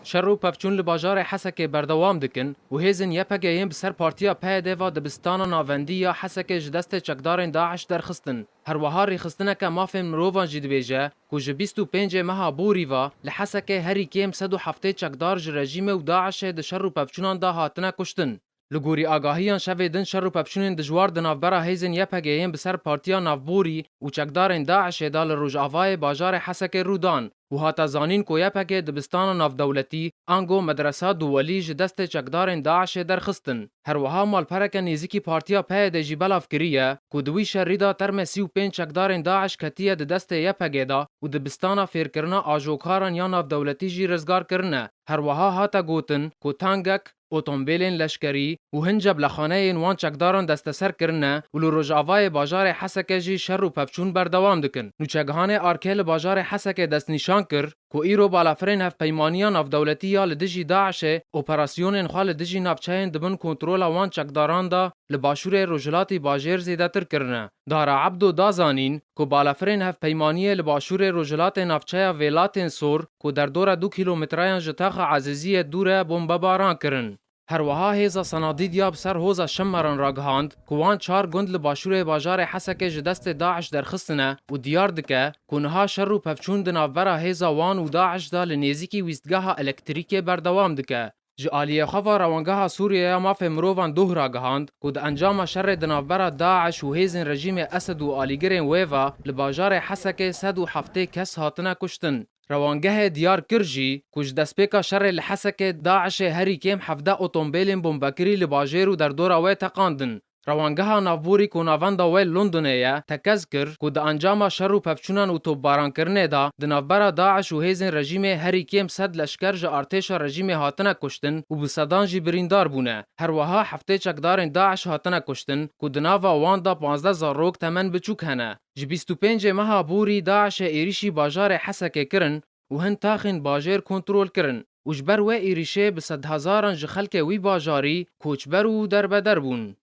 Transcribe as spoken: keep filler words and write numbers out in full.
Şer û pevçûn li bajarê Hesekê berdewam dikin û hêzên Y P G yên bi ser partiya P Y D ve dibistana navendî ya Hesekê ji destê çekdarên DAIŞ derxistin. Her wiha rêxistineke mafên mirovan jî dibêje ku ji bîst û pêncê meha borî ve li Hesekê herî kêm sed û heftê çekdar ji rejîmê û DAIŞê di şer û pevçûnan de hatine kuştin. Li gorî agahiyan, şevê din şer û pevçûnên dijwar di navbera hêzên Y P G yên bi ser partiya navborî û çekdarên DAIŞê de li rojavayê bajarê Hesekê rû dan û hate zanîn ku Y P G dibistana navdewletî, ango medresa Duwelî ji destê çekdarên DAIŞê derxistin. Her wiha malpereke nêzîkî partiya P Y D jî belav kiriye ku di wî şerî de termê sî û pênc çekdarên DAIŞ ketiye di destê Y P G de û dibistana fêrkirina ajokaran ya navdewletî jî rizgar kirine. Her wiha hate gotin ku tangek, otombêlên leşkerî û hin ceblexaneyên wan çekdaran desteser kirine û li rojavayê bajarê Hesekê jî şer û pevçûn berdewam dikin. Nûçegihanê ARKê li bajarê Hesekê destnîşan kir ku îro balafirên hevpeymaniya navdewletî ya li dijî DAIŞê operasyonên xwe li dijî navçeyên di bin kontrola wan çekdaran de li başûrê rojhilatî bajêr zêdetir kirine. Dara Ebdo da zanîn ku balafirên hevpeymaniyê li başûrê rojhilatê navçeya Vêlatên Sor ku derdora du kîlometreyan ji Taxa Ezîziyê dûr e, bombebaran kirin. Her wiha hêza Senadîd ya bi ser hoza Şemmeran ragihand ku wan çar gund li başûrê bajarê Hesekê ji destê DAIŞ derxistine û diyar dike ku niha şer û pevçûn di navbera hêza wan û DAIŞ de li nêzîkî wîstgeha elektrîkê berdewam dike. Ji aliyê xwe ve Rewangeha Sûriye ya Mafê Mirovan doh ragihand ku di encama şerê di navbera DAIŞ û hêzên rejîmê Esed û alîgirên wê ve li bajarê Hesekê sed û heftê kes hatine kuştin. Rewangehê diyar kir jî ku ji destpêka şerê li Hesekê DAIŞê herî kêm hevdeh otombêlên bombekirî li bajêr û derdora wê teqandin. Rewangeha navborî ku navenda wê Londonê ye, tekez kir ku di encama şer û pevçûnan û topbarankirinê de di navbera DAIŞ û hêzên rejîmê herî kêm sed leşker ji artêşa rejîmê hatine kuştin û bi sedan jî birîndar bûne. Her wiha heftê çekdarên DAIŞ hatine kuştin ku di nava wan de panzdeh zarok temen biçûk hene. Ji bîst û pêncê meha borî DAIŞê êrîşî bajarê Hesekê kirin û hin taxên bajêr kontrol kirin û ji ber wê êrîşê bi sedhezaran ji xelkê wî bajarî koçber û derbeder bûn.